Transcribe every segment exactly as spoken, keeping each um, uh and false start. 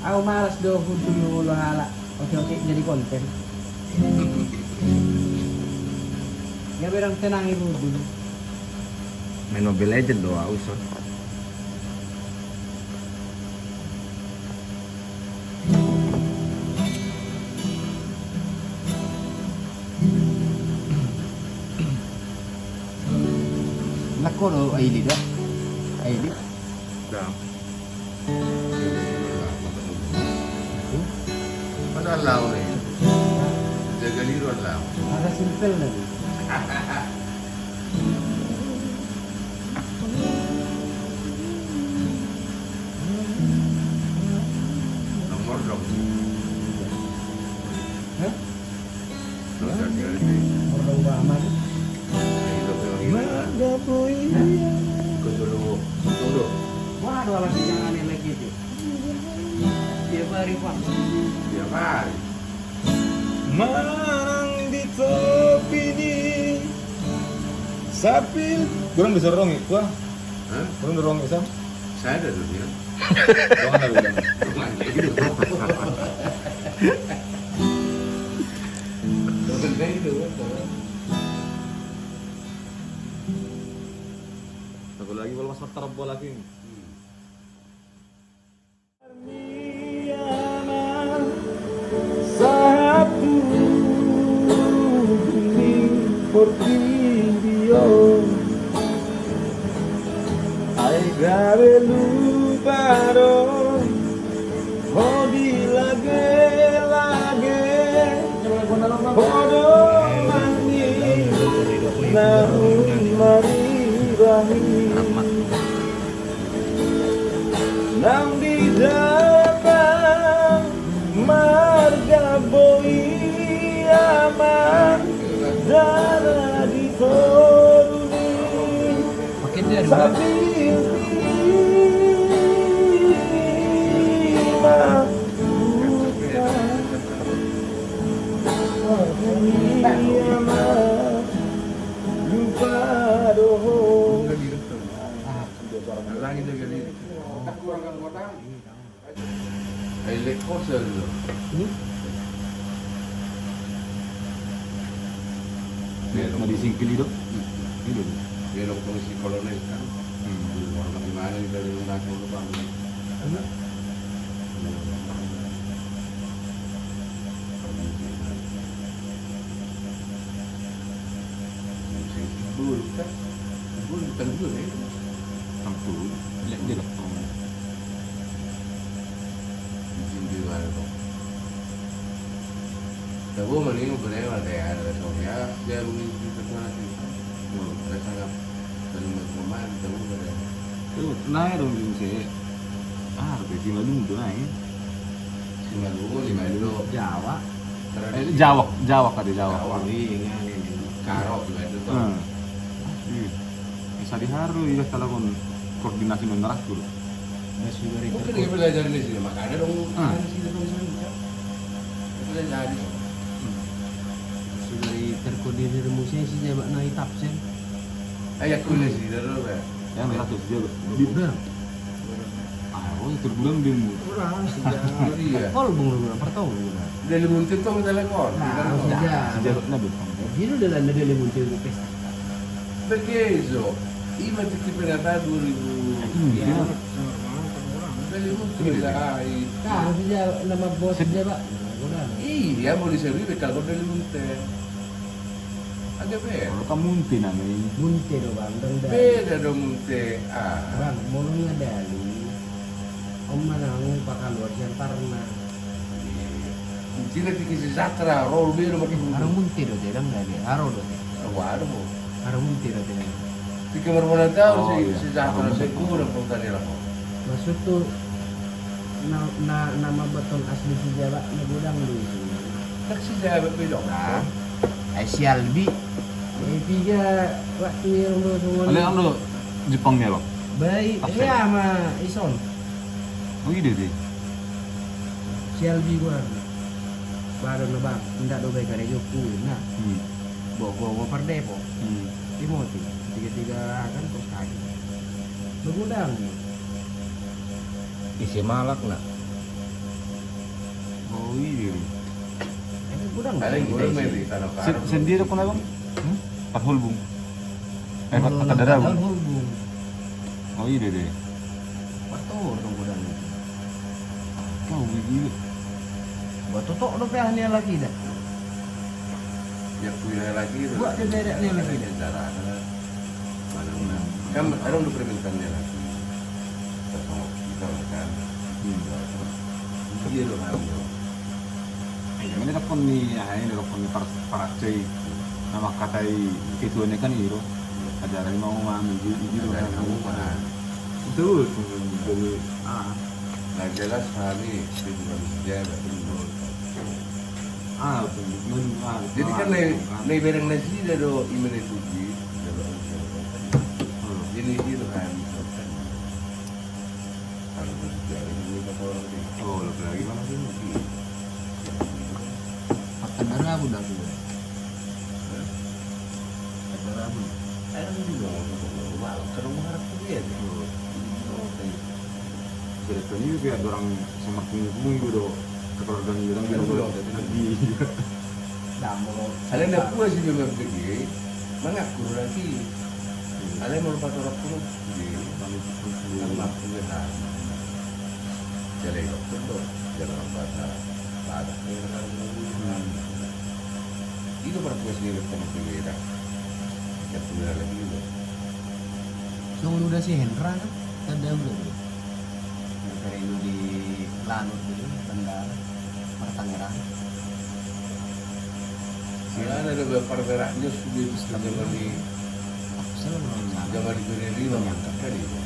Au malas do hundul mangolu halak otik-otik jadi konten. Gabe dang tenang i hundul. Main Mobile Legend do au so. Lako do Aili do. Aili. Dah. Padahal lao nih. Jaga liruan lao. Ada simpel lagi. Nomor dong. Hah? Nomor dong, Bang Ahmad. Mangapoi. Waduh, alas jangan lagi itu. Tiap hari, Pak. Tiap hari. Manang di topi ni sapil. Kurang disorong itu, ah. Hah? Kurang dorong itu. Saya ada tuh dia. Kurang ada bilang. Kurang ada itu. Kurang ada itu. Aku lagi bola mas mata bola ini. Sahat tu portibi on, ai gabe lupa do ho di lage-lage, ho do mani naung maribahi. Nang di dalam marga boi ama dara di toru ni sapi ma. Lupa do ho. Lagi jaga diri. Elek kosel do. Hmm? Belok. Na di singkil i do? Hmm. I do. Belok polisi kolonel kan. Hmm. Orang bagaimana di dalam rumah itu, Bang? Hmm. Bulung kan? Bulung kan dua ya? Satu. Elek dia dah. Izin di luar kok. Tahu mana yang berani ada ya, ada soalnya dia mungkin kita tuh nanti. Tuh, ada sangat dan pemain tahu berani. Tuh, naik dong di sini. Ah, tapi lima dulu naik. Lima dulu, lima dulu. Jawa. Eh, Jawa, Jawa kali, Jawa. Jawa, iya, ini, ini. Karo, lima dulu. Hmm. Iya. Bisa diharu, iya, kalau kon koordinasi meneratur. Mungkin dia belajar di sini, makanya dong, ah, di sini dong, sini, ya. Belajar di sini. Hmm. Sudah terkoordinir musik si Jawa na itap, sen. Ayo, kuliah sih, dulu, ya. Yang merah tuh, dia, dia. Ah, oh, terbulan dia, Bu. Kurang, sejak. Iya. Kalau belum, belum, per tahun, belum. Dari Muntin tuh kita lekor. Nah, sejak. Sejak, nah, Bu. Jadi udah lama dari Muntin ke pesta. Begitu. Ima tiki penata dua ribu. Iya. Dari Muntin udah, ah, iya. Nah, sejak nama bos sejak, Pak. Kurang. Iya, mau disebut bekal kau dari Muntin. Agak beda. Kalau kan Munte namanya ini. Munte do, Bang, dang, dang. Beda do Munte. Ah. Bang, molo nga dali. Om manang pakaluar sian tarna. Iya. Munte na tiki si Satra, rol beda pakai Munte. Arang Munte do te, dang dali. Aro do te. Waduh. Arang Munte do te, dang. Tiki marmona tahu si, si Satra, si kurang pun tadi lah. Maksud tu, na, na, nama beton asli si Jawa, na godang do isi. Kan si Jawa beda. Nah. Eh, si Albi. Eh, tiga waktu yang lo semua. Alek, anu, Jepang ya, Bang? Baik, iya, sama Ison. Oh, iya, deh. Si Albi gua. Baru na, Bang, ndak do baik ada joku, nah. Hmm. Bo, bo, bo, per depo. Hmm. Timoti, tiga-tiga kan kos kaki. Begodang. Isi malak, nah. Oh, iya, iya. Ini kurang. Ada yang kurang, Meli, tanah. Sen-, sendiri kau, Bang? Hmm? Parholbung. Eh, Partandarawun. Partandarawun. Oh, iya, iya. Partohor dong godang itu. Kau gigi. Buat totok do pe ah ni lagi dah. Ya, punya lagi. Buat dia derek ni lagi dah. Cara ada. Mana, mana. Kan ada untuk permintaan dia lagi. Kita sama kita kan. Hmm. Iya dong, ayo. Ini kan pun ni, ah, ini kan pun ni par-, paracai. Nama katai ketua ni kan iro. Ajaran mau mami, jadi, jadi ajaran mau mana? Betul, betul. Ah. Nah, jelas kami, itu bukan sejarah, betul. Ah, betul. Ah, jadi kan, ah, nai, nai bereng nasida do, imene tuji, jadi itu kan. Kalau sejarah ini kata orang sih. Oh, lagi mana sih? Iya. Partandarawun dah gue. Hah? Partandarawun. Ayo, ini dong, dong, dong, dong. Wah, terus mengharap ke dia, deh. Oh. Oke. Jadi, kan ini kayak orang sama punggung gitu, keluarga ini orang gitu. Iya. Alana puas i be mambege, mangaku do lagi. Alai molo patorop pun, di, mangaku do. Jala i dokter do, jala mambata, pada, pada. Itu parpuas ni dokter mambege da. Jala punya lagi do. Songon udah si Hendra kan, tanda udah. Karino di Lanut di Bandar Martangerang. Sila ada dua pargerak dia sudah di zaman di zaman di dunia lima mantap kan itu.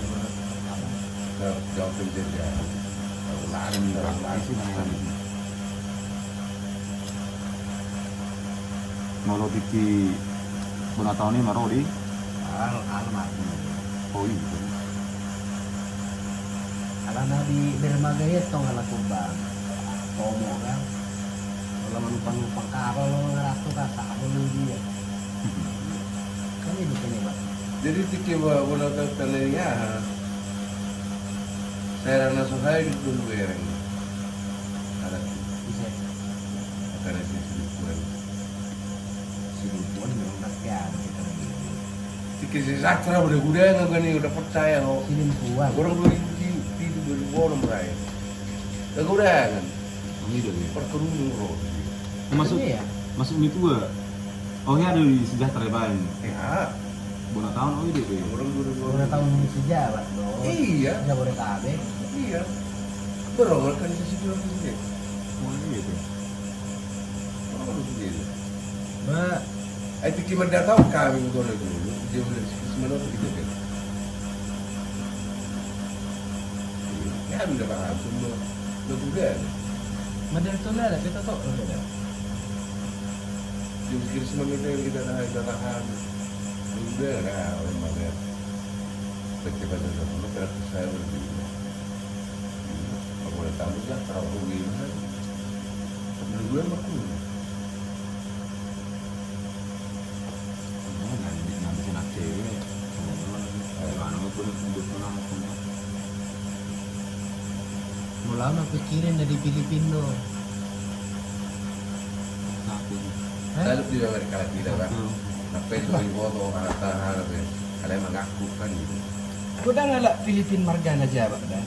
Jawab penjajah. Lari, lari. Molo tingki bona taon i ma ro di? Al-, almarhum. Oh, iya. Alana di dermaga i tong ala kubang. Tomo kan. Kalau manumpang-numpang kapal lo ngaratu kan sahabo lo dia. Kan hidup ini, Pak. Jadi tingki bona taon i, aha. Saya rasa suhai di tunggu ereng. Ada. Bisa. Ada sih, sih, Sidempuan memang tak ada kita lagi. Tingki si Sastra udah gudangan kan ni, udah percaya ho. Sidempuan. Orang dua ribu tujuh, dua ribu enam, Rai. Udah gudangan. Ini udah, ya. Perkerumun, bro. Masuk, iya. Masuk ni tua. Oh, ya, ada di sejahtera, Bang. Ya. Bona taon, oh, iya, iya. Bona taon sejabat, dong. Iya. Jabodetabek. Iya. Berongol kan di situ, di situ. Oh, iya, iya. Berongol di situ. Ba. Ai, tingki mandata kami, bukan lagi. Dia udah sekitar mana, kita kan. Ya, udah paham, semua. Udah, udah. Mandar itu lah, kita tahu, udah. Jadi, kira semua kita yang kita tahan, kita tahan. Udah, nah, orang mana. Baca-baca sama, kira saya udah gitu. Aku udah tahu, udah, terlalu gini, kan. Dua-dua sama aku. Oh, nanti, nanti si anak cewek. Oh, mana, mana, mana, mana, mana. Molo au na pikirin na di Filipin do. Salut di Amerika Latin, Bang. Tapi itu di foto, anak tahan, apa ya? Kalian mengaku kan gitu. Godang halak Filipin margana jabat, Bang.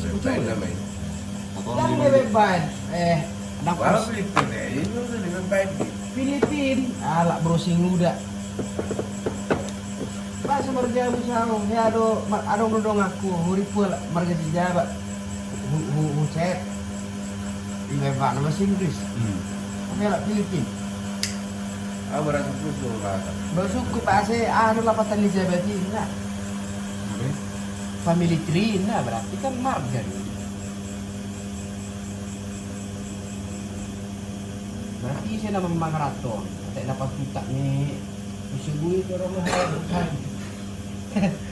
Sebetulnya. Ndang be baen, eh, ndang. Filipin, eh, ini udah di Filipin. Halak browsing uda. Pas marjabu saung, ya do, adong do donganku, huripu halak marga Sijabat. Hu, hu, hu chat. Iba, iba, nama bahasa Inggris. Hmm. Tapi halak Filipin. Ah, merasa khusus, merasa. Bersyukur, pas saya, anu, lapatan di Jabat ini, nah. Oke. Family tree, nah, berarti kan marga. Berarti ise nama mangaraton, tak dapat tutak ni. Bisa bui ke rumah.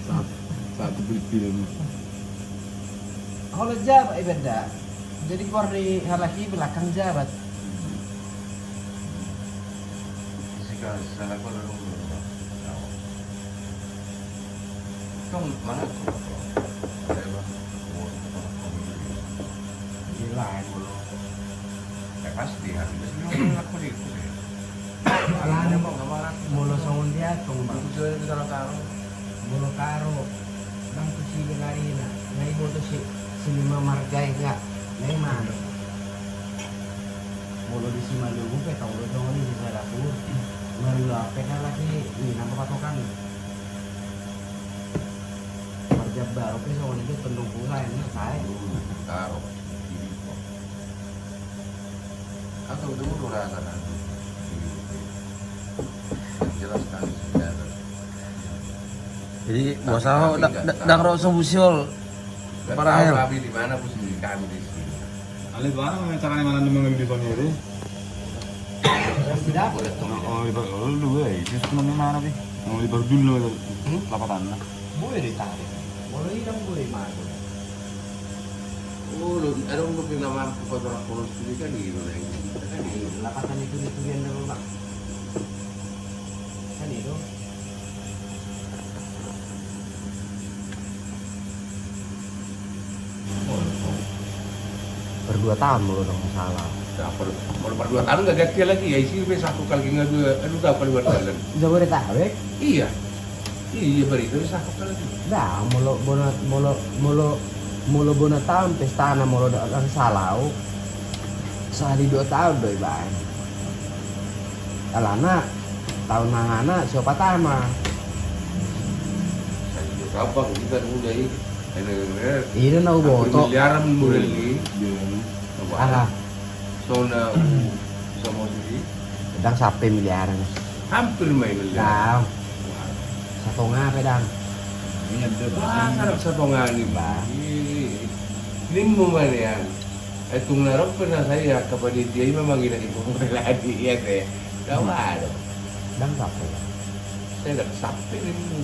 Satu, satu beli film. Kalau jabat, eh, beda. Jadi keluar di halak i belakang jabat. Sika salah kalau dong. Tong mana? Ada apa? Mau apa? Gila. Pasti harus. Alana molo songon dia tong, Bang. Molo karo, Bang, tu si Belarina, na iboto si, si lima marga i, nga na i manuk. Molo di Simalungun pe tong do songon i, di Sadapur. Marulaon pe halak i, i na ma patokan. Marjambar pe songon i, tondong pula i na sae. Karo. Atau dulu rasa kan. Jelas kan sejarah. Jadi, tapi, boasa ho, tapi da-, nggak da-, tahu. Ndang ro so busiol. Nggak tahu kami di mana posisi kami di sini. Ale, bang, caranya mana nemu di Bang Heri? Tidak boleh tuh. Oh, di Bang, oh, lu, eh, itu sebenarnya mana, Bi? Mau di Bardul, lo, hmm? Lapatan, nah. Boi ditarik. Molo i ndang boi mago. Oh, lo, adong dope na mampu patorang kolos tu dia kan i do na i. Kan i do. Lapatan itu di tujuan dah, Bang. Kan i do. Pardua taon molo ndang salah. Ya, per-, molo pardua taon nggak ganti lagi ya, isi pe satu kali nggak dua, aduh, tahu kali berjalan. Jabodetabek? Iya. Iya, berita bisa apa lagi? Dah, molo bona, molo, molo, molo bona taon pestana molo da-, ndang salah au. Sahali dua taon do ibaen. Alana taon nangana siopat ama. Sahali dua taon, Bang, kita mulai. Ini, ini. Ini na uboto. Miliaran mulai ni. Aha. Sona, sama sini. Ndang sampe miliaran. Hampir main miliaran. Ndang. Satonga pe ndang. Wah, satonga ni, Bang. Ih, ini mau main ya. Eh, tung narok pernah saya kepada dia memang ini di pemula dia teh. Gak ada. Ndang sampe. Saya ndang sampe ini.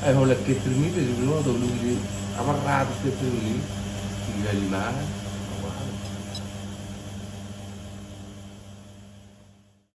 Eh, oleh catering itu sebelum atau dulu di apa ratus catering ini. Tiga lima.